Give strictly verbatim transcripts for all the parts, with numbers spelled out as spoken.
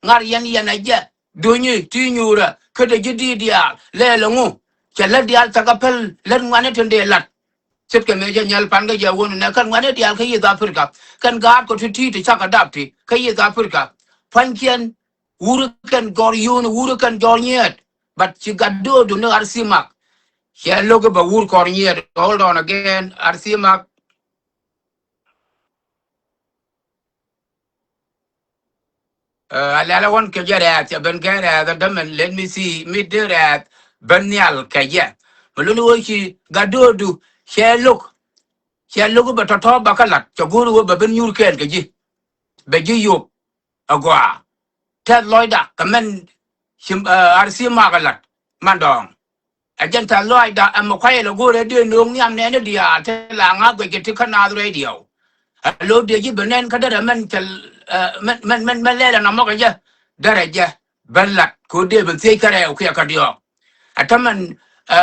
ŋar yɛn yɛn a jɛ. Duŋni ti nyuurɛ kä dee ji̱ di̱i̱t diaal lɛɛl ɛŋu? Cɛ lät diaal thäkä päl lät ŋuani tin dee la̱t. Ce̱tkɛ mëë jɛ nyɛl pan kä jɛ wun nɛ kɛn ŋuani diaal kä East Africa. Kɛn gaatkɔ ti ti̱i̱t ti cakɔ dap ti kä East Africa. Pua̱nykiɛn wuri kɛn jɔr yun wuri kɛn jɔr nyiɛɛt. But ci gat do̱o̱du ni Arsimak. Cɛ lo̱k i̱ bɛ wur kɔr nyiɛɛt. Hold on again, Arsimak. Ɛ, a lɛl a wän kɛ jɛ rɛɛth, cɛ ben kɛ rɛɛth a dämɛn, let me see, mi dee rɛɛth ben nhial kɛ jɛ. Mi luni wä ci gat do̱o̱du, cɛ lo̱k, cɛ lo̱k bɛ tɔ̱tɔ̱ bä kä la̱t, cɛ go̱o̱r wä bɛ ben nyuur kɛɛl kɛ ji̱. Bɛ ji̱ yop, a gɔaa. Tɛth lɔcda, kɛ mɛn ci, ɛ, Arsimak a la̱t, man dɔ̱ɔ̱ŋ. Ɛ jɛn tɛth lɔcda ɛmɛ kuayɛ lɛ go̱o̱rɛ dee no̱o̱ŋ nhiam nɛɛni diaal ti la ŋa̱th guɛc kɛ ti kä Naath Radio. Ɛ lo̱o̱ dee ji̱ bi nɛn kä derɛ mɛn cɛ, ɛ, mɛn, mɛn, mɛn, mɛn lɛl ɛn amɔk ɛ jɛ derɛ jɛ ben la̱t kɛ ɣöö dee bi thiec kä rɛw kiɛ kä diɔ̱ɔ̱k. Ɛ tämɛn, ɛ,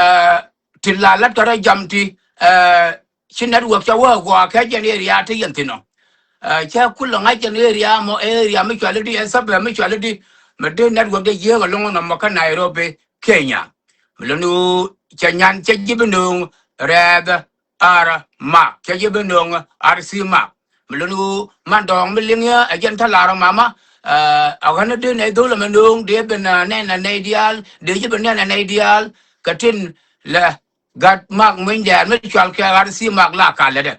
ti la la̱t kɛ rɔ jam ti, ɛ, ci network cɛ wä a gɔaa kɛ jɛn area ti yɛn thi̱n ɔ. Ɛ, cɛ kulɛ ŋa̱c jɛn area mɔ, area mi cuali di, ɛ suburb mi cuali di, mi di network dee yiëëk ɛlɔ̱ŋ nɔmɔ kä Nairobi, Kenya. Mi luni ɣöö cɛ nyan cɛ ji̱ bi nööŋ rɛɛth Armak, cɛ ji̱ bi nööŋ Arsimak. Mi luni ɣöö man dɔ̱ɔ̱ŋ mi liŋ yä ɛ jɛn tä lar ɔ mama. Ɛ, a ɣän di nɛy dho̱l ɛmɛ nööŋ dee bi nɛn ɛ nɛy diaal, dee ji̱ bi nɛn ɛ nɛy diaal kɛ tin lɛ Gat mak muny dɛɛr mi cual kɛ Arsimak la kalɛ dɛ.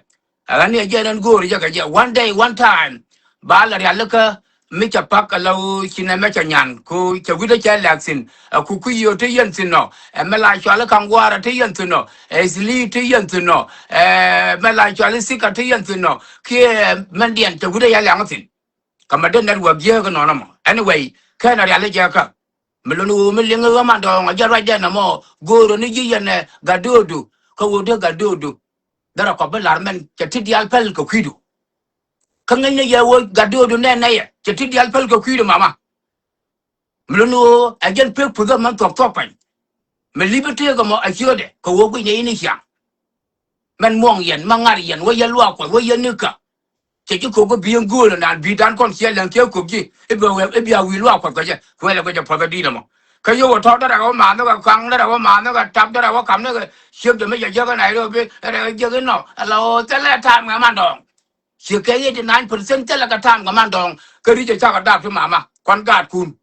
Ɛ ɣän ni ɛ jɛ ɛn go̱o̱r jɛ kɛ jɛ. One day, one time. Ba la rialikä mi cɛ pak kɛ la ɣöö ci nɛmɛ cɛ nyan. Ku cɛ wi̱cdɛ cɛ lɛk thi̱n. Ɛ ku ku yiö ti yɛn thi̱n nɔ. Ɛ mɛ la cual i̱ Kaŋguarɛ ti yɛn thi̱n nɔ. Ɛ Isli ti yɛn thi̱n nɔ. Ɛ mɛ la cual i̱ Thika ti yɛn thi̱n nɔ. Kiɛ mɛn diɛn cɛ wi̱cdɛ yɛ lɛŋ thi̱n. Kä mɛ dee network jiääk inɔnɔ mɔ. Anyway, kɛn a rial i̱ jɛ kä. Mi luni ɣöö mi liŋ i̱ ɣä man dɔɔŋ a jɛ ruacdɛ nɔmɔ. Go̱o̱rä ni ji̱ yɛn ɛ Gatdoodu. Kä ɣöö dee Gatdoodu. Därɛ kɔp bi la̱r mɛn cɛ ti diaal päl kɛ kui̱du. Kä ŋäcnɛ yɛ ɣöö Gatdoodu nɛn nɛyɛ cɛ ti diaal päl kɛ kui̱du mama. Mi luni ɣöö ɛ jɛn pek puthä mɛn thuɔ̱k thuɔ̱k pany. Mi li̱pi tëëk ɛmɔ a ciötdɛ kɛ ɣöö guinyɛ in i̱ ciaŋ. Mɛn muɔ̱ŋ yɛn, mɛ ŋa̱r yɛn, wä yɛn luaak kuɔth, wä yɛn ni kä. Cɛ ji̱ kok i̱ bi̱i̱ ŋööl ɛnan bi̱i̱ dan kɔn ciɛ lɛŋ kiɛ kok ji̱ i̱ bɛ wee i̱ bia wi̱i̱ luaak kuɔth kɛ jɛ. Kuɛlɛ kɛ jɛ puɔth ɛ di̱t ɛmɔ. Kä yio̱w ɛ tɔ̱ därɛ wä ma̱a̱n ni kɛ kaŋ därɛ wä ma̱a̱n ni kɛ tap därɛ wä ka̱m ni kɛ ciöp jɛ mi jɛ jiäk ɛ Nairobi ɛ rɛ jiäk inɔ. Ɛ la ɣöö thilɛ ta̱a̱m kɛ man dɔɔŋ. Ci kɛ eighty nine percent thilɛ kɛ ta̱a̱m kɛ man dɔɔŋ. Kä ri̱c ɛ cakɛ dap ti mama kuan gaatkun.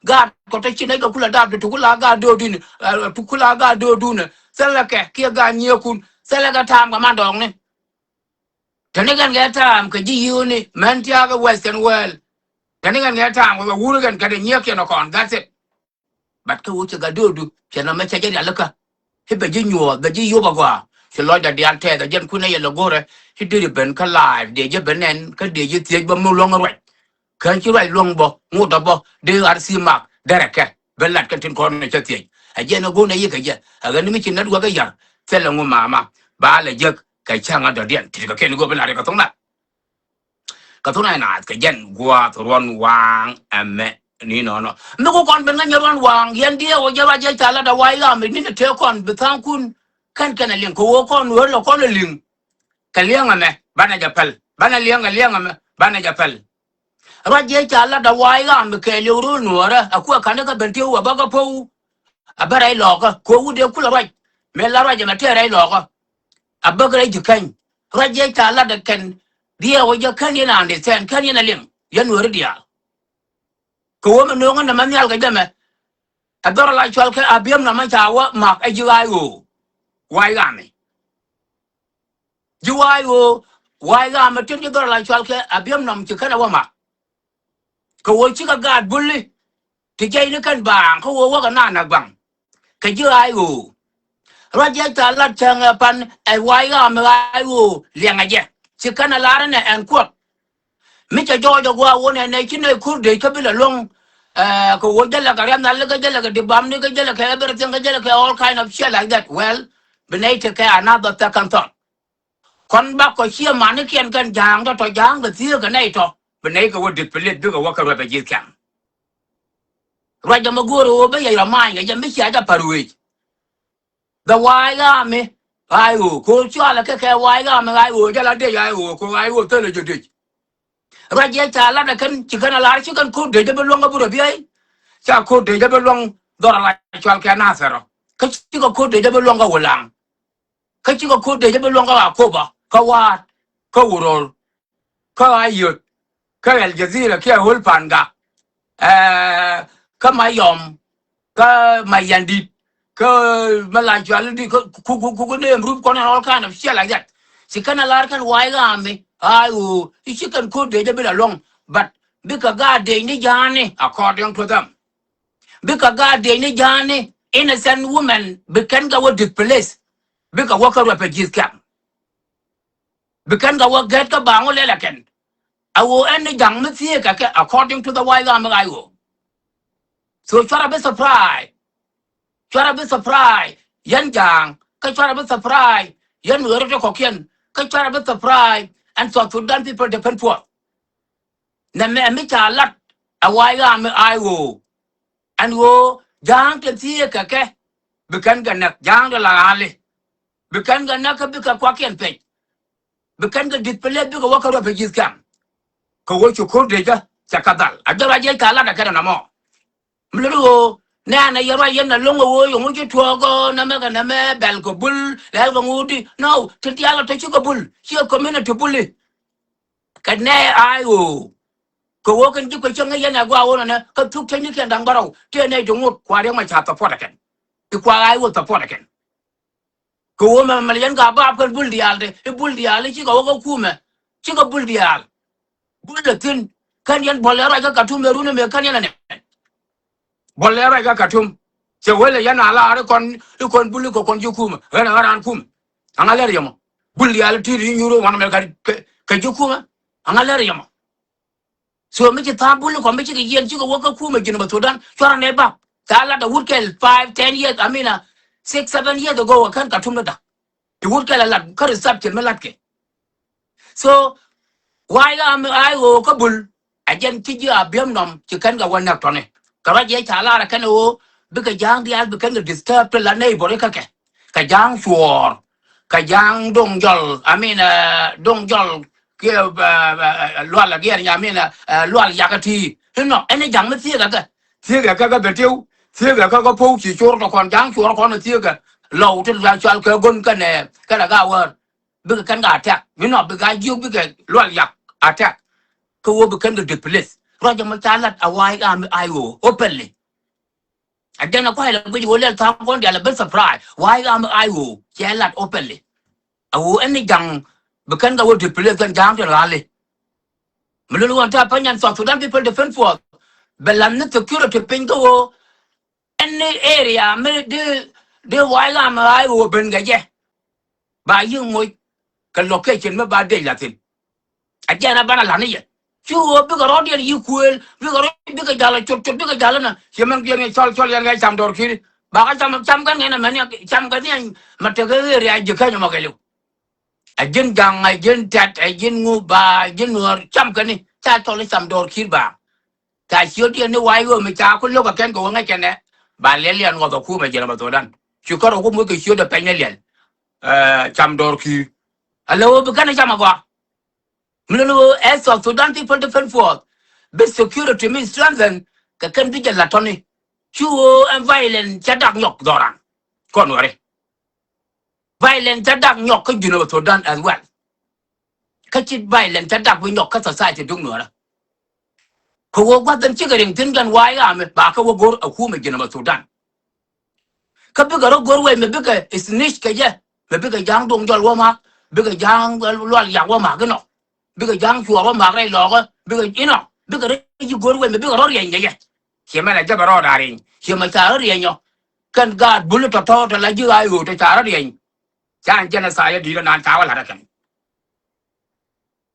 Gaat kɔ te ci nɛy kɛ kula dap ti kula gaat do̱o̱dun, ɛ, ti kula gaat do̱o̱dun. Thilɛ kɛ kiɛ gaat nyiëëkun. Thilɛ kɛ ta̱a̱m kɛ man dɔɔŋni. Teni kɛn kɛ ta̱a̱m kɛ ji̱ yiööni mɛn tia̱a̱ kɛ Western world. Teni kɛn kɛ ta̱a̱m kɛ wuri kɛn kɛ ti nyiëëk kɛn ɔ kɔn. That's it. But kä wä cɛ Gatdoodu cɛ nɔmɛ cɛ jɛ rialikä. I̱ bɛ ji̱ nyuɔɔth bɛ ji̱ yop agɔaa. Ci lɔcdɛ diaal tɛɛth ɛ jɛn kui̱n ɛ yɛ lɛ go̱rɛ. I̱ deri ben kä live dee jɛ ben nɛn kä dee jɛ thiec bä mi luäŋ ruac. Kä ci ruac luäŋ bä ŋot ɔ bä dee Arsimak derɛ kɛ ben lat kɛn tin kɔn ni cä thiec. Ɛ jɛn ɛ go̱n ɛ yikɛ jɛ ɛ ɣän mi ci network ɛ ya̱r. Thilɛ ŋu mama ba lɛ jek kɛ cäŋ ɛ dɔ̱diɛn ti kɛ kɛn go̱ ben lat kɛ thoŋ na. Kɛ thun ɛ naath kɛ jɛn gua̱a̱th ruɔ̱n waaŋ ɛmɛ ni nɔnɔ. Mi ku kɔn ben ŋäc nyɛ ruɔ̱n waaŋ yɛn diɛɛk wä jɛ ruac jɛ ca lat a wa̱a̱ i̱ ɣaam i̱ ni̱n ɛ tëë kɔn bi tha̱a̱ŋkun. Kɛn kɛn ɛ liŋ kɛ ɣöö kɔn wee lɔ kɔn ɛ liŋ. Kɛ liɛŋ ɛmɛ banɛ jɛ pɛl banɛ liɛŋ ɛ liɛŋ ɛmɛ banɛ jɛ pɛl. Ruac jɛ ca lat a wa̱a̱ i̱ ɣaam i̱ kɛɛliw ro̱l nuɔɔrä a kuɛ ka̱n i̱ kä ben ti̱ew a bä kä po̱w. A bä rɛy lɔɔkä kɛ ɣöö wut dee kulɛ ruac. Mëë la ruac ɛmɛ tëë rɛy lɔɔkä. A bäk rɛy ji̱ käny. Ruac jɛ ca lat ɛ kɛn. Diɛɛk wä jɛ kän yɛn a understand kän yɛn a liŋ yɛn nuääri diaal. Kɛ ɣöö mɛ nööŋä nɛmɛ nhial kɛ jɛ mɛ. Ɛ dhɔr a la cual kɛ Abiɛm nɔmɔ ca wä mak ɛ ji̱ ɣaac ɣöö wa̱a̱ i̱ ɣaamɛ. Ji̱ wa̱a̱ i̱ ɣöö wa̱a̱ i̱ ɣaamɛ tin ji̱ dhɔr a la cual kɛ Abiɛm nɔm ci kän ɛ wä mak. Kɛ ɣöö cikɛ gaat buli ti jɛyni kɛn baaŋ kä ɣöö wäkɛ naath näk baŋ. Kɛ ji̱ ɣaac ɣöö ruac jɛ ca lat cäŋ ɛ pan ɛ wa̱a̱ i̱ ɣaamɛ ɣaac ɣöö liɛŋɛ jɛ. Ci kän ɛ lar ɛnɛ ɛn kuɔth. Mi cɛ jɔɔc ɛ gua̱a̱ wun ɛ nɛy ci nɛy ko̱r dec kä bi lɛ luäŋ. Ɛ, kɛ ɣöö jälɛ kɛ riath nhial ni kä jälɛ kɛ dibamni kä jälɛ kɛ everything kä jälɛ kɛ all kind of shit like that. Well, bi nɛy tekɛ another second thought. Kɔn bakɔ ciɛ manikiɛn kɛn ja̱a̱ŋ tɔ̱tɔ̱ ja̱a̱ŋ bɛ thieek kɛ nɛy tɔ̱ bi nɛy kɛ wä display bikɛ wä kɛ ruɛp ɛ ji̱th kɛm. Ruac jɛ mɛ go̱o̱r ɣöö bä yɛ rɔ ma̱a̱ny kɛ jɛ mi cia jɛ pa̱r wec. Bɛ wa̱a̱ i̱ ɣaamɛ ɣaac ɣöö ko̱ cualɛ kɛ kɛ wa̱a̱ i̱ ɣaamɛ ɣaac ɣöö jɛ la dec ɣaac ɣöö ko̱ ɣaac ɣöö thilɛ jɛ dec. Ruac yɛ ca lat ɛ kɛn ci kɛn a lar ci kɛn ko̱r dee jɛ bi luɔ̱ŋ kä bi rɔ biɛy. Ca ko̱r dee jɛ bi luɔ̱ŋ dhɔr a la cual kɛ Nathɛr ɔ. Kä cikɛ ko̱r dee jɛ bi luɔ̱ŋ kä Wulaŋ. Kä cikɛ ko̱r dee jɛ bi luɔ̱ŋ kä Akoba, kä Waat, kä Wuror, kä Ayöt, kä Al Jazeera kiɛ Ɣöl Pan Gak. Ɛɛ, kä Mayɔm, kä Mayandit, kä Malacɔal di, kä ku, ku, ku, ku name group kɔn and all kind of shit like that. Ci kɛn a lar kɛn White Army, I O, i̱ ci kɛn ko̱r dee jɛ bi la luɔ̱ŋ, but bikɛ gaat dee ni ja̱a̱ni, according to them. Bikɛ gaat dee ni ja̱a̱ni, innocent women, bi kɛn kɛ wä displace. Bikɛ wä kä refugees camp. Bi kɛn kɛ wä gɛt kä baŋ wä lɛl ɛ kɛn. A ɣöö ɛn ni ja̱ŋ mi thieek kɛ kɛ, according to the White Army, I O. So cuarɛ bi surprise. Cuarɛ bi surprise yɛn ja̱a̱ŋ, kä cuarɛ bi surprise yɛn ɣöö rɔ ti kɔ̱kiɛn, kä cuarɛ bi surprise ɛn South Sudan People Defense Force. Nɛmɛ mi ca lat ɛ White Army, I O. Ɛn ɣöö ja̱a̱ŋ te thieek kɛ kɛ, bi kɛn kɛ näk ja̱a̱ŋ te la ɣa̱li. Bi kɛn kɛ näk kä bikɛ kuakiɛn pec. Bi kɛn kɛ displace, bikɛ wä kä refugees camp. Kɛ ɣöö ci ko̱r dee jɛ cɛ kɛ dhal. A jɛ ruac yɛ ca lat ɛ kɛn ɛn ɛmɔ. Mi lori ɣöö nɛɛnɛ yɛ ruac yɛn ɛ lo̱ŋ ɛ ɣöö yɛ ŋu ci tuɔɔk ɔ nɛmɛ kɛ nɛmɛ bɛl kɛ bul lɛl kɛ ŋu di. No, ti diaal ɔ te cikɛ bul, ciɛ community buli. Kɛ nɛ I O. Kɛ ɣöö kɛn ji̱ kuec cäŋ yɛn ɛ gɔaa ɣöö nɔnɛ kä thuk tecnikiɛn da̱ŋ bärɔw tëë nɛy ti ŋot kua Riek Machar support ɛ kɛn. I̱ kua I O support ɛ kɛn. Kɛ ɣöö mɛ mɛ yɛn ka baap kɛn bul diaal te i̱ bul diaal i̱ cikɛ wä kä kumɛ. Cikɛ bul diaal. Bul ɛ thi̱n. Kɛn yɛn buɔl ɛ ruac kä Katum ɛ run ɛmɛ kɛn yɛn ɛ nɛn. Buɔl ɛ ruac kä Katum. Cɛ wël ɛ yɛn a laar i̱ kɔn i̱ kɔn bul i̱ kɛ kɔn ji̱ kumɛ ɣän ɛ ɣän raan kumɛ. Aŋa lɛr yɛ mɔ. Bul diaal i̱ ti̱i̱t i̱ nyuur i̱ wanɛ mɛ ka kɛ ji̱ kumɛ. Aŋa lɛr yɛ mɔ. So mi ci tha̱a̱ŋ bul kɔn mi cikɛ yiɛn cikɛ wä kä kumɛ ji̱n bä Sudan cuarɛ nɛ bap. Ca lat a wut kɛl five, ten years, I mean, uh, six, seven years ago, a kän Katum ni dak. Ti wut kɛl a lat kä reception mi lat kɛ. So White Army, I O, kä bul a jɛn ci ji̱ a biäm nɔm ci kän kɛ wä näk tɔni. Kɛ ruac yɛ ca lar a kɛn ɣöö bikɛ ja̱a̱ŋ diaal bi kän kɛ disturb ti la neighbor ikä kɛ. Kɛ ja̱a̱ŋ cuɔɔr, kɛ ja̱a̱ŋ do̱ŋ jɔl, I mean, uh, do̱ŋ jɔl kiɛ, uh, uh, uh, lual a giɛɛr nya, I mean, uh, uh, lual yak a ti. Inɔ ɛn i̱ ja̱ŋ mi thieek a kɛ. Thieek a kɛ kɛ bɛ tiw, thieek a kɛ kɛ po̱w ci cuɔr tɔ kɔn ja̱a̱ŋ cuɔr kɔn thieek a lɔw ti lual cual kɛ go̱n kɛnɛ kɛnɛ ka wäär. Bikɛ kɛn kɛ attack. Inɔ bikɛ a jiök bikɛ lual yak attack. Kɛ wä bi kɛn kɛ displace. Ruac ɛmɔ ca lat a White Army, I O, openly. A jɛn a kuay la guic wä lɛl tha̱a̱ŋ kɔn diaal a ben surprise. White Army, I O, cɛ lat openly. A wä ɛn ni ja̱ŋ bi kɛn kɛ wä displace kɛn ja̱a̱ŋ ti ɣali. Mi lul ɣän ta̱a̱ pänyan South Sudan People Defense Force bɛ la̱th ni security piny kä wä ɛn ni area mi di di White Army, I O, ben kɛ jɛ. Ba yi̱k moc kɛ location mi ba dec la thi̱n. A jɛn a banɛ la̱t ni yɛ. Ci ɣöö bikɛ rɔ̱diɛn yi̱ kuëël, bikɛ rɔ̱, bikɛ jal a cot cot, bikɛ jal a nä. Ciɛ mɛn giɛn yɛ cɔl, cɔl yɛn kɛ cam dɔɔr ki̱i̱ri. Ba kä cam, cam kɛn kɛn a mɛn yɛ, cam kɛn yɛ mɛ tekɛ ɣëë riac ji̱ käny mɔ kɛ li̱w. A ji̱n ja̱ŋ, a ji̱n tɛt, a ji̱n ŋu ba, a ji̱n nuɔ̱ɔ̱r, cam kɛn ni. Ca cɔl i̱ cam dɔɔr ki̱i̱r ba. Ca ciöt yɛn ni wa̱i̱ ɣöö mi ca ku lo̱k a kɛn kɛ wä ŋäc kɛn ɛ. Ba liɛl yɛn ŋɔth a kumɛ ji̱n a bä thodan. Ci kɔr a wä muc kɛ ciöt a pɛny ni liɛl. Ɛɛ, cam dɔɔr ki̱i̱r. A lɛ ɣöö bi kɛn a cam a gɔaa. Mi lɛ ni ɣöö ɛ South Sudan People Defense Force bi security mi strengthen kɛ kɛn bi jɛ la̱t tɔ̱ni. Ci ɣöö ɛn violence cɛ dak nyɔk dhɔran. Kɔn wɛri. Violence cɛ dak nyɔk kä Junub Sudan as well. Kä ci violence cɛ dak bi nyɔk kä society duŋ nuɔrä. Kɛ ɣöö gua̱th ɛn cikɛ riŋ thi̱n kɛn White Army ba kä wä go̱r a kumɛ Junub Sudan. Kä bikɛ rɔ go̱r wec mɛ bikɛ snitch kɛ jɛ, mɛ bikɛ ja̱a̱ŋ do̱ŋ jɔl wä ma̱a̱k, bikɛ ja̱a̱ŋ lual yak wä ma̱a̱k inɔ. Bikɛ ja̱a̱ŋ cuɔɔr wä ma̱a̱k rɛy lɔɔkä, bikɛ inɔ, bikɛ rɔ ji̱ go̱r wec mɛ bikɛ rɔ riɛny kɛ jɛ. Ciɛ mɛ la jɛ bɛ rɔɔd a riɛny, ciɛ mɛ ca rɔ riɛny ɔ. Kɛn gaat bul tɔ̱tɔ̱ tɔ la ji̱ ɣaac ɣöö tɔ ca rɔ riɛny. Ca ɛn jɛn ɛ thaayä di̱i̱t ɛ naan ca wä la̱t ɛ kɛn.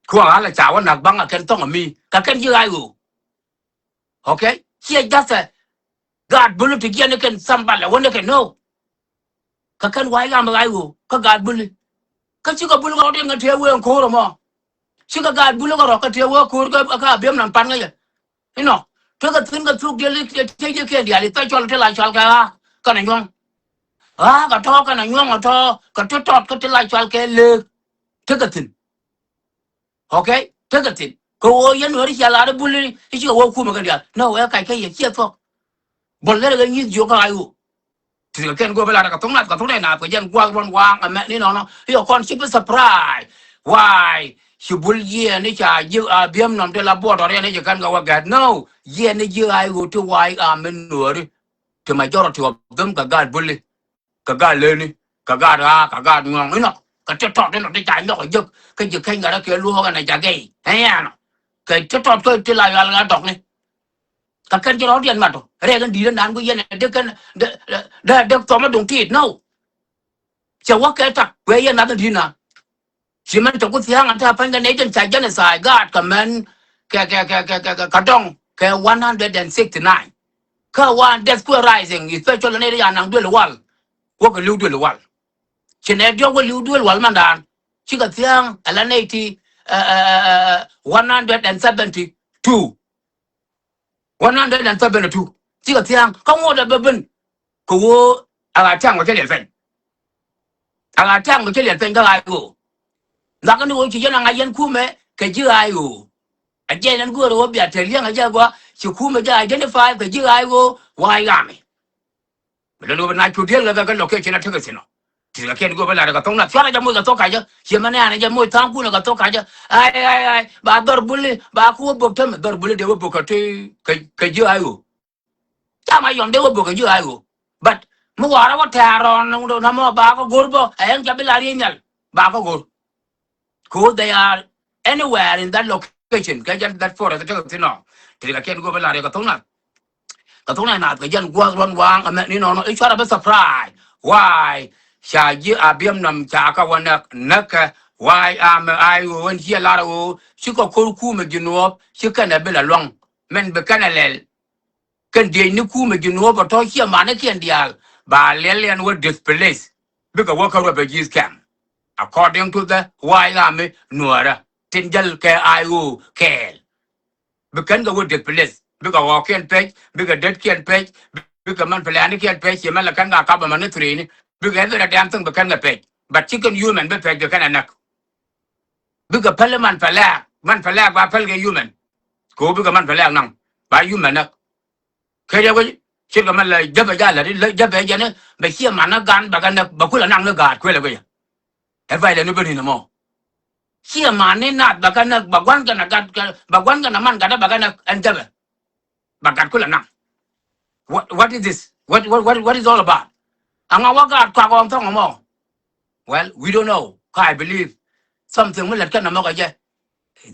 Kuɔ̱ŋ ɣa̱l ɛ ca wä na̱k baŋ ɛ kɛn thɔ̱ŋ ɛ mi kɛ kɛn ji̱ ɣaac ɣöö. Okay? Ciɛ ja̱thɛ gaat bul ti jiɛn ɛ kɛn thambal ɛ wän ɛ kɛn no̱o̱k. Kɛ kɛn wa̱i̱ ɣam ɣaac ɣöö kä gaat buli. Kä cikɛ bul kɛ rɔ̱diɛn kɛ tëë wee ɛn ko̱o̱r ɛmɔ. Cikɛ gaat bul kɛ rɔ̱ kɛ tëë wee ko̱o̱r kä, kä Abiɛm nan pan ŋäcɛ. Inɔ, tekɛ thi̱n kɛ thuk diɛl i̱ tiec i̱ kiɛn diaal i̱ thɔc cɔl ti la cɔal kɛ ɣa̱a̱ kɛnɛ nyuɔ̱ŋ. Ɣa̱a̱ kɛ tɔ̱ kɛnɛ nyuɔ̱ŋ ɛ tɔ̱ kɛ ti tɔt kä ti la cɔal kɛ leek. Tekɛ thi̱n. Okay? Tekɛ thi̱n. Kɛ ɣöö yɛn Nuääri cia lar i̱ Buli i̱ cikɛ wä kumɛ kɛn diaal. No, ɛ kac kä yɛ ciɛ thuɔ̱k. Bol lɛr kɛ nyi̱th jiök kä ɣa̱c ɣöö. Ti kɛ kɛn go̱o̱p ɛ lar kɛ thoŋ nath kɛ thoŋ nath kɛ jɛn gua̱a̱th ruɔ̱n waaŋ ɛmɛ ni nɔnɔ i̱ ɛ kɔn ci bi surprise. Why? Ci Bul jiɛɛn ni ca ji̱ a biɛm nɔm ti la buɔt ɔ riɛn ni ci kɛn kɛ wä gɛt. No, jiɛɛn ni ji̱ ɣa̱c ɣöö ti why a mi Nuääri. Ti majority of them kɛ gaat Buli. Kɛ gaat Leni, kɛ gaat Ɣaa, kɛ gaat Nyuɔ̱ŋ inɔ. Kɛ ti tɔt inɔ ti ca nyɔk ɛ jek kä ji̱ keny kɛ rɛ kɛ luɔ̱ɔ̱k ɛn ɛ ca gɛy. Ɛn yɛn ɔ. Kɛ ti tɔt kä ti la yual ɣä dɔkni. Kɛ kɛn ci rɔ̱diɛn mat ɔ rɛɛk in di̱i̱t ɛnan ku yɛn ɛ dek kɛn dek thɔm ɛ duŋ tiit nɔw. Cɛ wä kɛ tak kuɛ yɛn nath in di̱i̱t na. Ci mɛn tɔku thia̱a̱ŋ an te a pa̱ny kɛ nɛy tin ca genocide gaat kɛ mɛn kɛ kɛ kɛ kɛ kɛ kɛ dɔŋ kɛ one hundred and sixty nine. Kä wan death kuɛ rising, especially nɛy ti ca naŋ duël wal. Wä kɛ li̱w duël wal. Ci nɛy diɔ̱k wä li̱w duël wal mɛn daan. Cikɛ thia̱a̱ŋ ala nɛy ti one hundred and seventy two. One hundred and seventy two. Cikɛ thia̱a̱ŋ kä ŋot ɛ bä ben. Kɛ ɣöö a ɣaa tiaŋ kɔ cä liɛl pɛny. A ɣaa tiaŋ kɔ cä liɛl pɛny kä ɣa̱c ɣöö. Nhɔakä ni ɣöö ci yɛn a ŋa̱c yɛn kumɛ kɛ ji̱ ɣa̱c ɣöö. A jɛn ɛn guäär ɣöö bia tɛl liɛŋ a jɛ gɔaa ci kumɛ jɛ identify kɛ ji̱ ɣa̱c ɣöö wa̱a̱ ɣa̱mɛ. Lon ɣöö bɛ na cu diel kɛ kɛ location a tekɛ thin ɔ. Ti kɛ kɛn go̱o̱p ɛ lar kɛ thok nath cuarɛ jɛ moc kɛ thok kacä. Ciɛ mɛ nɛɛnɛ jɛ moc tha̱a̱ŋ kunɛ kɛ thok kacä. Ai ai ai ba dhɔr Buli ba ku wä bok tämɛ dhɔr Buli dee wä bok kɛ ti kɛ ji̱ ɣa̱c ɣöö. Cam a yɔm dee wä bok kɛ ji̱ ɣa̱c ɣöö. But mi wa̱a̱rä wä tɛ̈r rɔɔn na mɔ ba kɛ go̱r bä ɛ ɛn ca bi la riey nhial ba kɛ go̱r. Cause they are anywhere in that location. Kɛ jɛn that forest tekɛ thin ɔ. Ti kɛ kɛn go̱o̱p ɛ lar kɛ thok nath. Kɛ thok nath naath kɛ jɛn gua̱th ruɔ̱n waaŋ ɛmɛ ni nɔnɔ i̱ cuarɛ bi surprise. Why? Ca ji̱ a biɛm nɔm ca kä wä näk näk kɛ. Why? Amɛ ay ɣöö ɛn ciɛ lar ɣöö cikɛ ko̱r kumɛ ji̱ nuɔɔp ci kɛn ɛ bi la luaŋ. Mɛn bi kɛn ɛ lɛl. Kɛn diecni kumɛ ji̱ nuɔɔp ɛ tɔ̱ ciɛ manikiɛn diaal ba lɛl ɛn wä displace. Bikɛ wä kä refugees camp. According to the White Army Nuäärä tin jäl kɛ I O kɛɛl. Bi kɛn kɛ wä displace bikɛ ɣɔɔkiɛn pɛc bikɛ detkiɛn pɛc. Bikɛ man planikiɛn pɛc ciɛ mɛn lɛ kɛn kɛ kap ɛmɛ ni threeni. Bikɛ every damn thing bi kɛn kɛ pɛc but ci kɛn human bi pɛc bi kɛn ɛ näk. Bikɛ päl man pɛlɛɛk man pɛlɛɛk ba päl kɛ human. Kɛ ɣöö bikɛ man pɛlɛɛk naŋ ba human näk. Kɛ riɛk wec ce̱tkɛ mɛ lɛ jäpɛ jal lät lɛ jäpɛ jɛn bɛ ciɛ man ni gan bɛ kɛ näk bɛ kulɛ naŋ ni gaat kuëlɛ guic. Ɛ violence ni ben in mɔ. Ciɛ man ni naath bɛ kɛ näk bɛ gua̱n kɛn a gat bɛ gua̱n kɛn a man gat bɛ kɛ näk ɛn jäpɛ. Bɛ gat kulɛ naŋ. What, what is this? What, what, what, what is all about? Aŋa wä gaat kuak ɣɔn thɔŋ mɔ. Well, we don't know. Ka I believe something mi lät kɛn a mɔk a jɛ.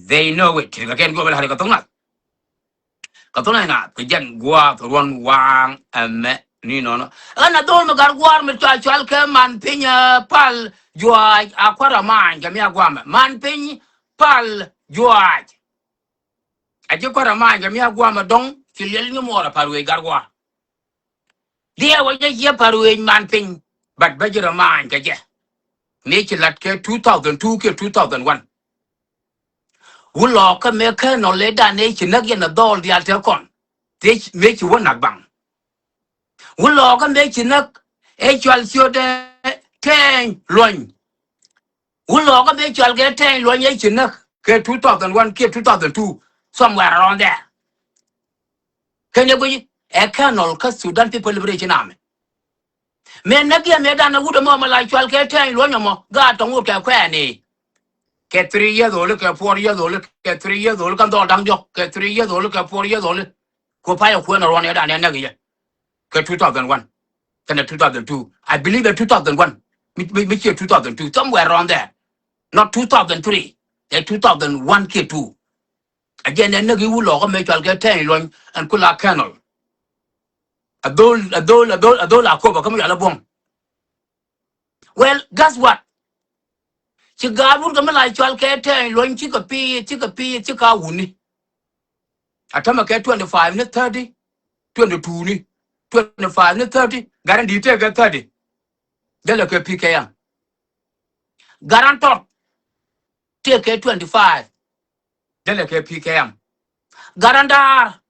They know it. Ti kɛ kɛn guɔ bɛ la ri kɛ thok nath. Kɛ thok nath na kɛ jɛn guath ruɔn waŋ ɛmɛ ni nɔnɔ. Ɛn a dhol mi gat guar mi cua cual kɛ man piny a pal juac a kuat a maany kɛ mi a guamɛ man piny pal juac. A ji̱ kuat a maany kɛ mi a guamɛ dɔŋ ci liɛl nyumuɔr a pal wec gat guar. Diɛ wä jɛ jiɛ pa̱r wec man piny. But bä ji̱ rɛ ma̱a̱ny kɛ jɛ. Mëë ci la̱t kɛ two thousand two kiɛ two thousand one. Wä lɔɔkä mëë kä nɔ lɛ dan ëë ci näk yɛn ɛ dhɔɔl diaal tɛ kɔn. Mëë ci wä nak baŋ. Wä lɔɔkä mëë ci näk ëë cual ciötdɛ tɛɛny luɔ̱ny. Wä lɔɔkä mëë cual kɛ tɛɛny luɔ̱ny ëë ci näk kɛ two thousand one kiɛ two thousand two, somewhere around there. Kɛn ɛ guic ɛ Colonel kä Sudan People Liberation Army. Mëë näk yɛ mëë dan ɛ wut ɛmɔ mɛ la cual kɛ tɛɛny luɔ̱ny ɛmɔ gaat tɔŋ wut kɛ kuɛɛni. Kɛ three years old kɛ four years old kɛ three years old kɛ dhɔl da̱ŋ diɔ̱k kɛ three years old kɛ four years old. Ku payɛ kuɛn ɛ ruɔn ɛ dan ɛ näk yɛ. Kɛ two thousand one kɛnɛ two thousand two, I believe ɛ two thousand one. Mi, mi, mi ciɛ two thousand two, somewhere around there. Not two thousand three, ɛ two thousand one kiɛ two. A jɛ nɛ näk i̱ wut lɔɔkä mëë cual kɛ tɛɛny luɔ̱ny ɛn ku la Colonel. A dhol a dhol a dhol a dhol a kopa kä mi cual a buɔ̱ŋ. Well, guess what? Ci gaat wut kɛ mi la cual kɛ tɛɛny luɔ̱ny cikɛ pi̱i̱th cikɛ pi̱i̱th cikɛ a wuni. A tämɛ kɛ twenty five ni thirty, twenty two ni, twenty five ni thirty, gat in di̱i̱t tëëkɛ thirty. Jälɛ kɛ P K M. Gat in tɔt tëëkɛ twenty five. Jälɛ kɛ P K M. Gat in daar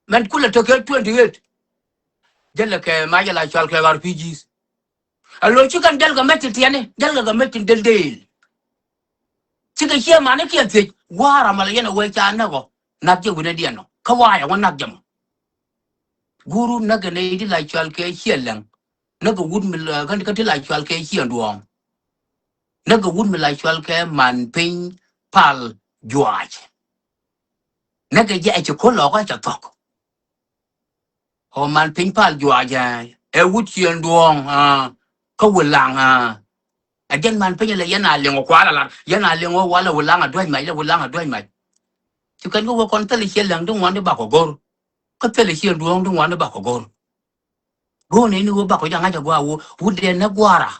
mɛn kulɛ tekɛ twenty eight. Jälɛ kɛ ma jɛ la cual kɛ R P Gs. A lo̱c ci kɛn jälkɛ mec ti tiɛni jälkɛ kɛ mec ti del del. Cikɛ ciɛ manikiɛn thiec, gua̱a̱r amɛ la yɛn a wee ca näk ɔ. Näk jɛ wi̱nɛ diɛn ɔ. Kä wa̱a̱ yɛ wä näk jɛ mɔ. Go̱o̱ru näk kɛ nɛy ti la cɔal kɛ Ciɛ Läŋ. Näk kɛ wut mi la, kä, kä ti la cɔal kɛ Ciɛ Duɔ̱ɔ̱ŋ. Näk kɛ wut mi la cɔal kɛ Man Piny Pal Juac. Näk kɛ jɛ ɛ ci ko̱l lɔɔkä cɛ thɔk. Ɔ Man Piny Pal Juac ɛ, ɛ wut Ciɛ Duɔ̱ɔ̱ŋ, aa, kä Wulaŋ, aa. Ɛ jɛn Man Piny lɛ yɛn a liŋ ɔ kual a lar, yɛn a liŋ ɔ walɛ Wulaŋ a duäc mac, lɛ Wulaŋ a duäc mac. Ci kɛn kä wä kɔn thilɛ Ciɛ Läŋ di ŋuan di bakɔ go̱r. Kä thilɛ Ciɛ Duɔ̱ɔ̱ŋ di ŋuan di bakɔ go̱r. Go̱o̱r nɛy ni wä bakɔ jɛ ŋa̱c a gua̱a̱ wä, wut dee nä gua̱a̱ra.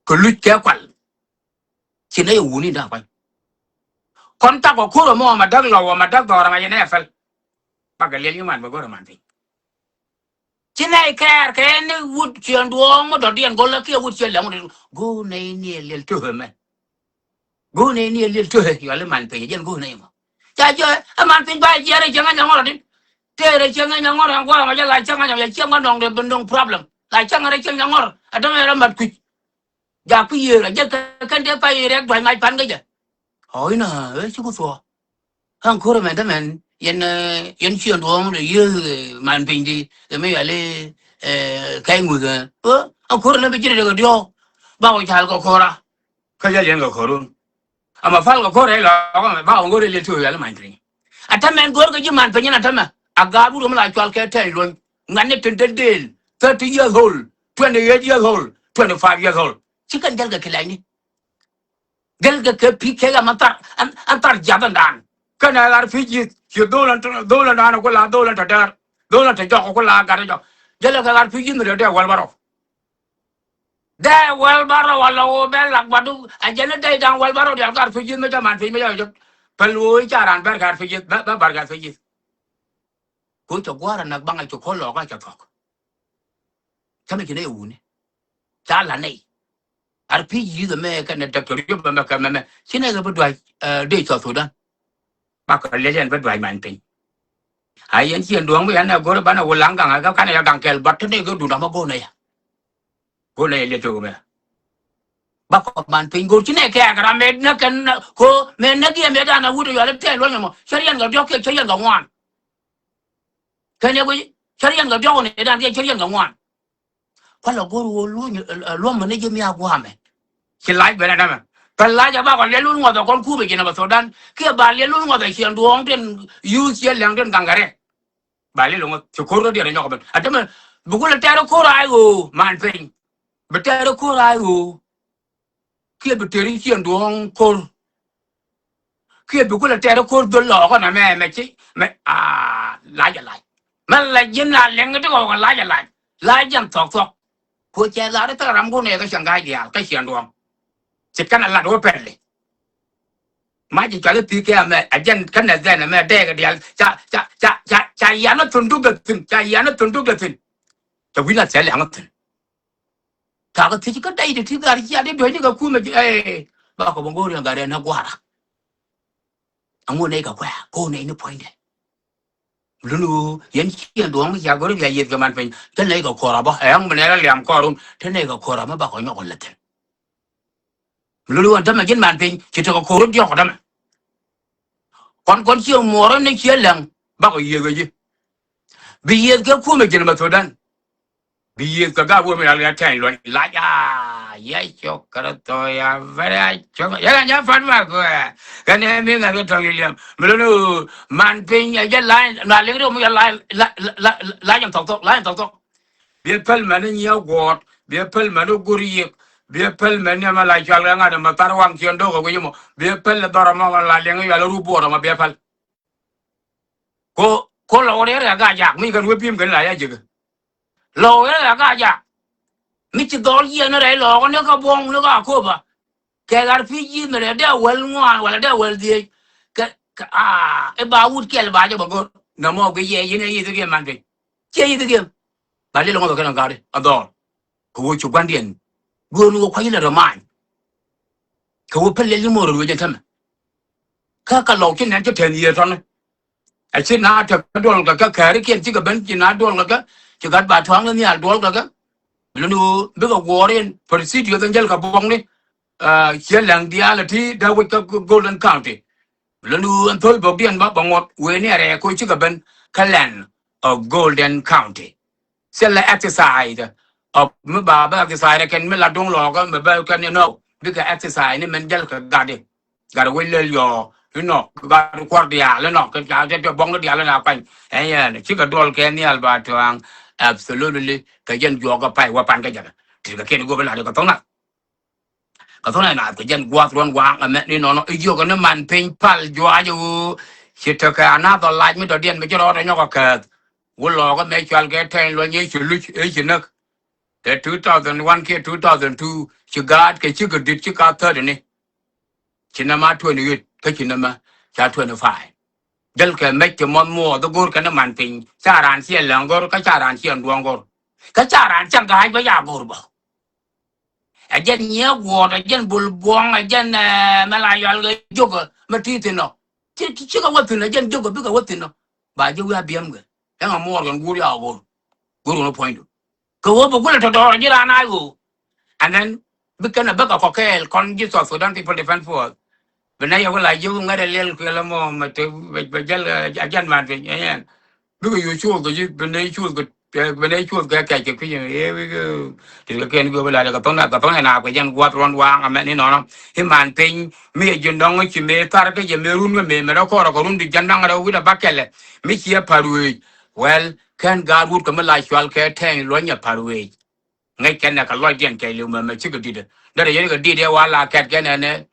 Kɛ luc kɛ kual. Ci nɛy a wuni da̱a̱k kuany. Kɔn thakɔ ko̱r ɛmɔ ma däk lɔw, ma däk dhɔr ŋa̱c yɛn ɛ pɛl. Bakɛ liɛl nyin ŋuan bɛ go̱r ɛ Man Piny. Ci nɛy kɛɛr kɛ ni wut Ciɛ Duɔ̱ɔ̱ŋ mi dɔ̱diɛn go̱lä kiɛ wut Ciɛ Läŋ mi dɔ̱diɛn. Go̱o̱r nɛy ni ɛ liɛl to̱hɛ mɛ. Go̱o̱r nɛy ni ɛ liɛl to̱hɛ, yuali Man Piny, jɛn go̱o̱r nɛy mɔ. Ca jɔɛ, ɛ Man Piny ba jiɛɛr ɛ cieŋ ɛ nyaŋɔr ɔ din. Teer ɛ cieŋ ɛ nyaŋɔr ɛ gua̱a̱ ŋɔ jɛ la cieŋ ɛ nyaŋɔr, ɛ cieŋ ɛ nɔŋ dee bi nɔŋ problem. La cieŋ ɛ cieŋ nyaŋɔr, ɛ dämɛ rɛ mat kui̱c. Ja kui̱ yiëër, ɛ jɛ kɛ kɛn dee pay rɛk dua̱c mac pan kä jɛ. Ɔ inɔ, ɛ ci ku thuɔɔ. Ɣän ko̱r ɛmɛn te mɛn, yɛn, eh, yɛn Ciɛ Duɔ̱ɔ̱ŋ de yiëë, eh, Man Piny di, de mi yali, eh, kɛy ŋuth, eh. Ɣän ko̱r ɛmɛn bi ji̱ de kɛ diɔ̱ɔ̱k. Bakɔ cal kɛ ko̱ra. Kä yɛl yɛn kɛ ko̱run. Ama pal kɛ ko̱r ɛ lɔk ɛmɛ, bakɔ ŋo̱r ɛ liɛl ti ɣöö yali Man Piny. A te mɛn go̱r kɛ ji̱ Man Piny ɛn a te mɛ. A gaat wut ɛmɛ la cual kɛ Tɛny Luɔny. Ŋuɛ̈tni tin te deel, thirty years old, twenty eight years old, twenty five years old. Ci kɛn jäl kɛ kila̱cni. Gɛl kɛ kɛ pi̱i̱ kɛ ɣä ma thar, an, an thar jiath ɛn daan. Kɛnɛ ɣar pi̱i̱ ji̱th, ci dho̱l ɛn, dho̱l ɛn daan ku la dho̱l ɛn tɔ dɛr. Dho̱l ɛn tɔ jɔk ku la gat jɔk. Jälɛ kɛ ɣar pi̱i̱ ji̱th mi dee dee wäl bärɔw. Dee wäl bärɔw a lɔ wä bɛ lak badu, a jɛn ni dee dan wäl bärɔw dial ɣar pi̱i̱ ji̱th mi jɛ Man Piny mi jɛ jɔk. Päl wä i̱ ca raan bɛr kɛ ɣar pi̱i̱ ji̱th, bɛ, bɛ bär kɛ ɣar pi̱i̱ ji̱th. Ku cɛ gua̱a̱r a näk baŋ a ci ko̱l lɔɔk a cɛ thuɔ̱k. Cä mi ci nɛy wuni. Ca la nɛy. Ar pi̱i̱ yi̱th ɛmɛ kɛnɛ Doctor Riop ɛmɛ kɛ mɛmɛ. Ci nɛy kɛ bi duac, eh, dee South Sudan. Bakɔ liɛc ɛn bi duac Man Piny. A yɛn Ciɛ Duɔ̱ɔ̱ŋ bi yɛn ɛ go̱r banɛ Wulaŋ gaŋ ɛ kɛ kanɛ yɛ gaŋ kɛɛl bät te nɛy kɛ duundä mɛ go̱o̱r nɛ yɛ. Go̱o̱r nɛ yɛ liɛc thok ɛmɛ. Bakɔ Man Piny go̱o̱r ci nɛy kɛɛk ram mɛ nä kɛn ko mɛ nä giɛ mɛ dan a wut ɛ yual ɛ Tɛny Luɔny ɛmɔ. Cä riɛn kɛ diɔ̱k kiɛ cä riɛn kɛ ŋuan. Kɛn yɛ guic, cä riɛn kɛ diɔ̱k ni dan kiɛ cä riɛn kɛ ŋuan. Kualɛ go̱r ɣöö luny, ɛ, luɔ̱m ni ji̱ mi a gua̱a̱mɛ. Ci lac ben a dämɛ. Pɛl lac a bakɔ liɛl wun ŋuɔth ɛ kɔn kup ɛ ji̱n ɛ bɛ Sudan. Kiɛ ba liɛl wun ŋuɔth ɛ Ciɛ Duɔ̱ɔ̱ŋ tin yuuth Ciɛ Läŋ tin gaŋ kɛ rɛk. Ba liɛl wun ŋuɔth ci ko̱r rɔ diɛt ɛ nyɔk ben. A tämɛ, bi kulɛ tɛɛr ko̱r a i̱ ɣöö Man Piny. Bi tɛɛr ko̱r a i̱ ɣöö. Kiɛ bi teri Ciɛ Duɔ̱ɔ̱ŋ ko̱r. Kiɛ bi kulɛ tɛɛr ko̱r dhol lɔɔkä na mɛ, mɛ ci, mɛ, aa, lac a lac. Mɛ la ji̱n a liŋ ti kɔk a lac a lac. Lac jɛn thuɔ̱k thuɔ̱k. Ko cɛ lar i̱ thil ram kun ɛ kä cäŋ ga̱a̱c diaal kä Ciɛ Duɔ̱ɔ̱ŋ. Ci kɛn a lat wä pɛli. Ma ji̱ cual i̱ pi̱i̱ kɛ amɛ, a jɛn kɛn ɛ dhɛn amɛ dɛɛk diaal. Ca, ca, ca, ca, ca yan a thun duk dɛ thi̱n. Ca yan a thun duk dɛ thi̱n. Ca wi̱n a thil yan a thun. Kakä thiec kä dɛy ti ti gar cia di duec ni kɛ kumɛ, eh, bakɔ bä go̱o̱r yɛn gar yɛn ni gua̱a̱ra. Aŋu nɛy kɛ kuɛ ko nɛy ni puɔ̱nydɛ. Luni ɣöö yɛn Ciɛ Duɔ̱ɔ̱ŋ mi cia go̱r bia yieth kɛ Man Piny te nɛy kɛ kuɔra bä, ɛ ɣän mi nɛy la liam kɔɔrun te nɛy kɛ kuɔra mi bakɔ nyɔk kɛ lät thi̱n. Luni ɣöö tämɛ ji̱n Man Piny ci tekɛ ko̱r diɔ̱k kɛ tämɛ. Kɔn kɔn Ciɛ Muɔɔr ni Ciɛ Läŋ bakɔ yieth kɛ ji̱. Bi yieth kɛ kumɛ ji̱n mɛ Sudan. Bi yieth kɛ gak wä mi ral ya Tɛny Luɔny lac a, ya cok kɛ rɔ thɔ ya vɛrɛ ya cok ya kan ya fan ma kɛ. Kɛn ɛ mi ŋa̱th kɛ tɔŋ yi liɛm mi lon Man Piny ya jɛ lac na liŋ ri mi ya lac, lac, lac, lac in thɔk thɔk, lac in thɔk thɔk. Biɛ päl mɛn ni nyiɛ guɔt, biɛ päl mɛn ni gur yik, biɛ päl mɛn ni ma la cual kɛ ŋa̱t ma thar waŋ ciɛn do̱k kɛ wi̱c mɔ, biɛ päl dhɔr mɔ ma la liŋ ya la ru buɔt mɔ biɛ päl. Ko, ko lɔw rɛr ɛ Gaajak mi kɛn wä pi̱i̱m kɛn la ya jek. Lɔw rɛr ɛ Gaajak mi ci dhɔl yiɛn rɛy lɔɔk ni kä buɔ̱ŋ ni kä Akoba. Kɛ ɣar pi̱i̱ ji̱ mi rɛy dee wäl ŋuan wala dee wäl dhieec. Kɛ, kɛ, aa, i̱ ba wut kɛl ba jɛ bä go̱r. Nɛ mɔ gui yɛ yin ɛ yi̱th kiɛ Man Piny. Ciɛ yi̱th kiɛ. Ba lil ŋɔth kɛn ɛ ga̱ri a dhɔl. Kɛ ɣöö ci gua̱ndiɛn duɔ̱ɔ̱r ni ɣöö kua̱c ilɛ rɛ ma̱a̱ny. Kɛ ɣöö pɛl lɛl ni mo̱o̱r rɛ ruëc ɛn tämɛ. Kä kɛ lɔw ci nɛn ci tɛn yiëë tɔ̱ni. Ɛ ci na tɛk duɔl kɛ kɛ käärikiɛn cikɛ ben ci na duɔl kɛ kɛ ci gat ba tua̱a̱ŋ ni nhial duɔl kɛ kɛ. Luni ɣöö bikɛ guɔ̱ɔ̱r in procedure dhɔn jäl kɛ buɔ̱kni. Ciɛ lɛŋ diaal ti dee wec kä Golden County. Lon du ɛn thol bok diɛn ba bä ŋuɔt weni a rɛɛ ko cikɛ ben kä land of Golden County. Thilɛ exercise of mi ba bä exercise kɛn mi la duŋ lɔɔkä mi bä kɛn inɔ bikɛ exercise ni mɛn jäl kɛ gatdi. Gat wec lel yɔ inɔ gat kuɔr diaal inɔ kɛ ca jɛ bɔŋ diaal inɔ kuany. Ɛn yɛn cikɛ duɔl kɛ nhial ba tuaŋ. Absolutely kɛ jɛn juɔk kɛ pay wä pan kɛ jɛ kɛ ti kɛ kɛn gobi la di kɛ thoŋ na. Kɛ thunɛ naath kɛ jɛn gua̱th ruɔ̱n waŋ ɛmɛ ni nɔnɔ i̱ jiök ni man piny pal juac ɣöö ci tekɛ anath ɔ lac mi dɔ̱diɛn mi ci rɔɔdɛ nyɔk ɔ kɛɛth. Wä lɔɔk ɛmɛ cual kɛ tɛny luɔ̱ny ëë ci luc ëë ci näk. Kɛ two thousand one kiɛ two thousand two ci gaat kɛ cikɛ di̱t ci ka thirty ni. Ci nɛmɛ twenty eight kä ci nɛmɛ ca twenty five. Jäl kɛ mec ti mɔth muɔɔth i̱ go̱o̱r kɛn i̱ man piny ca raan ciɛ lɛŋ go̱o̱r kä ca raan ciɛ duɔ̱ŋ go̱o̱r. Kä ca raan cä ga̱a̱c bä ya go̱o̱r bä. Ɛ jɛn nyiee guɔ̱ɔ̱t ɛ jɛn bol buɔ̱ŋ ɛ jɛn mɛ la yɔal kɛ jok mɛ ti thin nɔ. Ci ci kɛ wä thin ɛ jɛn jok bikɛ wä thin nɔ. Ba ji̱ wi̱i̱ a biɛm kɛ ɛŋ a muɔɔr kɛn guur ya ɣöö go̱r go̱r kɛn puɔ̱nydu. Kɛ ɣöö bɛ gulɛ tɔ̱tɔ̱ ji̱ raan a ɣöö. And then bi kɛn a bäkɛ kɔkɛɛl kɔn ji̱ South Sudan People Defense Force. Bi nɛy a wä la ji̱ ŋät a liɛl kuël ɛmɔ mɛ te bɛ jäl a jɛn man piny ɛn. Bikɛ yuɔc cuɔth kɛ ji̱ bi nɛy cuɔth kɛ bi nɛy cuɔth kɛ kɛc kɛ kui̱c ɛn ɛ wikɛ. Ti kɛ kɛn gui̱ bi la kɛ thɔn kɛ thɔn ɛn a kɛ jɛn gua̱th ruɔ̱n waŋ ɛmɛ ni nɔnɔ. I̱ man piny mi ɛ ji̱ nɔŋ ci mëë thar kä jɛ mëë run kä mëë mɛ rɔ kɔrɔ kɛ run di jɛn daŋ rɛ wi̱t a ba kɛlɛ mi ci ɛ pa̱r wec. Well kɛn gaat wut kɛ mi la cual kɛ tɛny luɔ̱ny ɛ pa̱r wec. Ŋäc kɛn nɛ kɛ lɔcdiɛn kɛɛliw mɛmɛ cikɛ di̱t. Derɛ yɛn kɛ di̱t ɛ wa la kɛt kɛn ɛnɛ.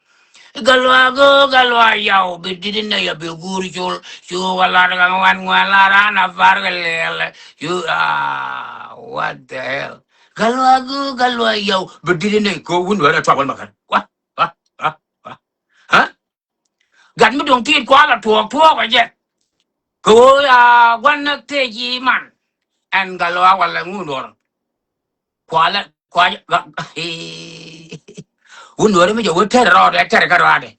Galua go galua yaw bi di̱t nɛ yɛ bi guur col. Cu kɛ lat kɛ ŋuan ŋuan la ran a bar kɛ lɛɛl. Cu ah what the hell. Galua go galua yaw bi di̱t nɛ ko wun wɛrɛ tuak wɛn makar. Wa wa wa wa. Huh? Gat mi do̱ŋ tiit kualɛ tuɔɔk tuɔɔk ɛ jɛ. Kɛ ɣöö ya gua̱n näk tëë ji̱ man. Ɛn gat lɔ a walɛ ŋun duɔr. Kualɛ kualɛ wun duɔr mi jɛ wee tɛr rɔɔdɛ tɛr kä rɔɔdɛ.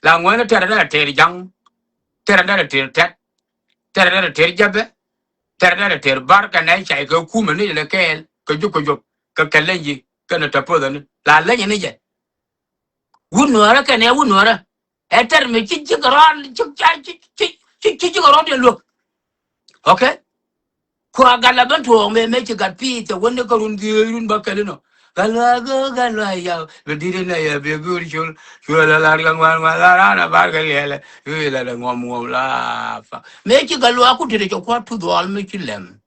La ŋuɛn tɛr dɛ tɛr ja̱ŋ. Tɛr dɛ tɛr tɛt. Tɛr dɛ tɛr jäpɛ. Tɛr dɛ tɛr bar kɛ nɛ cay kɛ kumɛ ni lɛ kɛɛl kɛ juk kɛ juk kɛ kɛ leny ji̱ kɛ ni tɛ pothɛ ni la leny ni jɛ. Wun nuɔrä kɛn ɛ wun nuɔrä. Ɛ tɛr mi ci ci kɛ rɔɔd ci ci ci ci ci kɛ rɔɔd yɛ luäk. Okay. Kua gat la ben tuɔɔk mɛ mɛ ci gat pi̱i̱th cɛ wän ni kä run dhieec run bä kɛl inɔ. Gat luaak gat luaak yaw bi di̱t inɛ yɛ bi go̱o̱r col. Col la lar kɛ ŋuan ŋuan la ran a bar kɛ liɛlɛ. Yu la dɛ ŋuɔm ŋuɔm la fa mɛ ci gat luaak ku tet cɛ kua̱r tuth ɣɔl mi ci lɛm.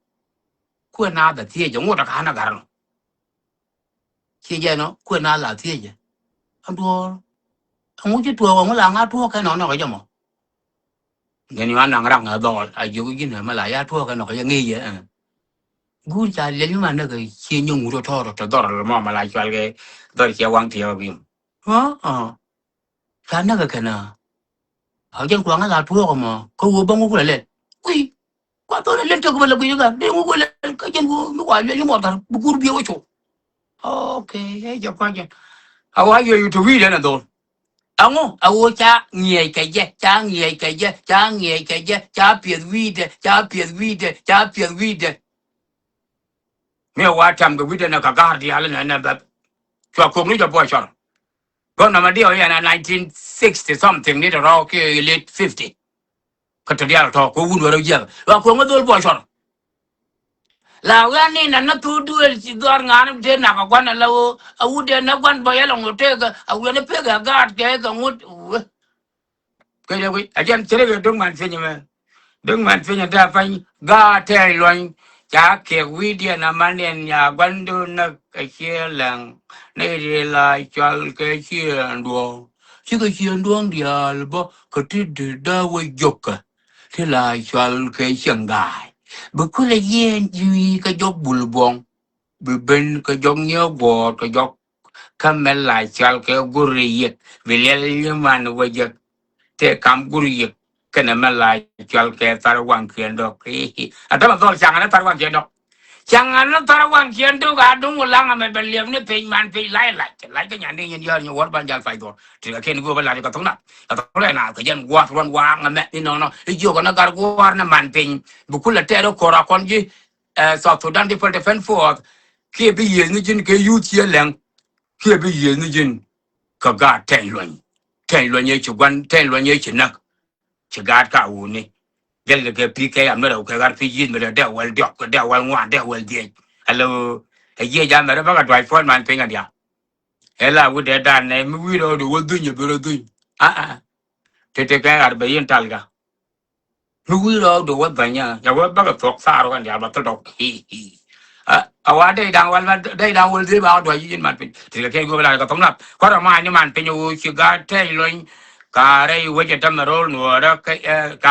Kuɛ na bɛ thiec jɛ ŋot a ka̱n a gat inɔ. Ci jɛ nɔ kuɛ na la thiecɛ. A duɔɔr. Ɛŋu ci tuɔɔk ɛŋu la ŋa tuɔɔk kɛ nɔ nɔkɛ jɛ mɔ. Gɛn yɔ anaŋ raŋ a dhɔɔl a jiök ji̱n ɛmɛ la ya tuɔɔk kɛ nɔkɛ jɛ ŋi̱i̱cɛ. Guur ca liɛl mi ma näk cie nyɔŋ wut tɔɔr tɔ dhɔr mɔ ma la cual kɛ dhɔr ciɛ waŋ tiɛɛk bim. Ɔ ɔ. Ca näk kɛ nä. A jɛn kuaŋä la tuɔɔk mɔ kä wee bäŋ wä kulɛ lɛl. Kui̱. Kua thon ilin tök bä lɛ guic ikä dee ŋuk wä lɛ kä jɛn wä mi wa yuɛc imuɔth gat bi guur biɛ wä cu. Okay ɛ jɛ kɔc jɛn. A wa yuɛc i̱ tök wi̱i̱dɛ nɛ dhol. Aŋu a wä ca ŋiɛc kɛ jɛ ca ŋiɛc kɛ jɛ ca ŋiɛc kɛ jɛ ca piɛth wi̱i̱dɛ ca piɛth wi̱i̱dɛ ca piɛth wi̱i̱dɛ. Mi a wa tam kɛ wi̱i̱dɛ nɛ kɛ ga̱r diaal nɛ nɛ bɛth. Cua kok ni jɛ buɔc cɔr. Gɔn nɔmɔ diɛ wä yɛn a nineteen sixty something ni tɛ rɔɔk kiɛ late fifty. Kä te diaal tɔ̱ kɛ wut wärä jiɛk la kueŋ wä dhol buɔc cɔr. La wä ni na na thok duëël ci dhɔr ŋa̱a̱n mi te nak a gua̱n ala wä a wut dee na gua̱n bä yɛl ɔŋ wä tëëk a wiɛn i̱ pek a gaat kɛ kɛ ŋut. Kecɛ wi̱c a jɛn cɛ rek ɛ döŋ man pinyɛ mɛ. Döŋ man pinyɛ te a pany gaat tɛɛc luɔny. Ca kiɛk wi̱i̱diɛn a man yɛn ya gua̱n döŋ näk kɛ ciɛ lɛŋ. Ni ri la cɔl kɛ ciɛ duɔ̱ɔ̱ŋ. Cikɛ ciɛ duɔ̱ɔ̱ŋ diaal bä kɛ ti di daa wä jio̱kä. Ti la cual kɛ cieŋ ga̱a̱c bi kulɛ yieen ji̱ wi̱i̱ kɛ jɔk bul buɔ̱ŋ. Bi ben kɛ jɔk nyiee guɔ̱ɔ̱r kɛ jɔk. Kä mɛ la cual kɛ gur yik bi liɛl nyiman wä jek. Tëë kam gur yik kɛnɛ mɛ la cual kɛ thar waŋkiɛn dɔk. A dämɛ dhɔl caŋ ni thar waŋkiɛn dɔk. Cäŋ an ni thar waŋkiɛn duk a duŋ wä laŋ amɛ bɛ liɛp ni piny man piny lac lac lac kä nyan ni nyin yɔr nyi wär ban jal pay dhuɔr. Ti kɛ kɛn go̱o̱p a lac kɛ thok nath kɛ thok rɛ nath kɛ jɛn gua̱th ruɔn waŋ amɛ ni nɔnɔ i̱ jiök kɛ ni gar gua̱r ni man piny. Bi kulɛ tɛɛr i̱ ko̱r a kɔn ji̱ South Sudan People Defense Force. Kiɛ bi yiëëth ni ji̱n kɛ yuth ciɛ lɛŋ. Kiɛ bi yiëëth ni ji̱n. Kä gaat Tɛny Luɔny. Tɛny Luɔny ëë ci gua̱n, Tɛny Luɔny ëë ci näk. Ci gaat ka wuni. Jɛl kɛ kɛ pi̱i̱ kɛ yam ni rɛw kɛ ɣar pi̱i̱ yi̱th mi lɛ dee wäl diɔk, kɛ dee wäl ŋuan, dee wäl dhiec. Alo, ɛ yiëë jam mɛrɛ bäkɛ duac puɔ̱t man piny kɛ diaal. Ɛ la wi̱dɛ dan nɛ mi wi̱i̱ rɛw di wä dhuny ɛ bi rɔ dhuny. Aa. Tete kɛ ɣar bɛ yin talkä. Mi wi̱i̱ rɔɔk di wä dhɔnyä, ya wä bäkɛ thuɔ̱k thaar wä kɛn diaal bä thil dɔk. Hi, hi. A, a wa dee da̱ŋ wäl ma, dee da̱ŋ wäl dhieec ba wä duɔ̱c yin man piny. Ti kɛ kɛ guɔ̱p la kɛ thɔŋ nap. Kɔrɛ ma ni man piny wä ci gaat Tɛny Luɔny. Ka rɛy wecɛ tämɛ ro̱l nuɔɔrä kɛ, ɛ, ka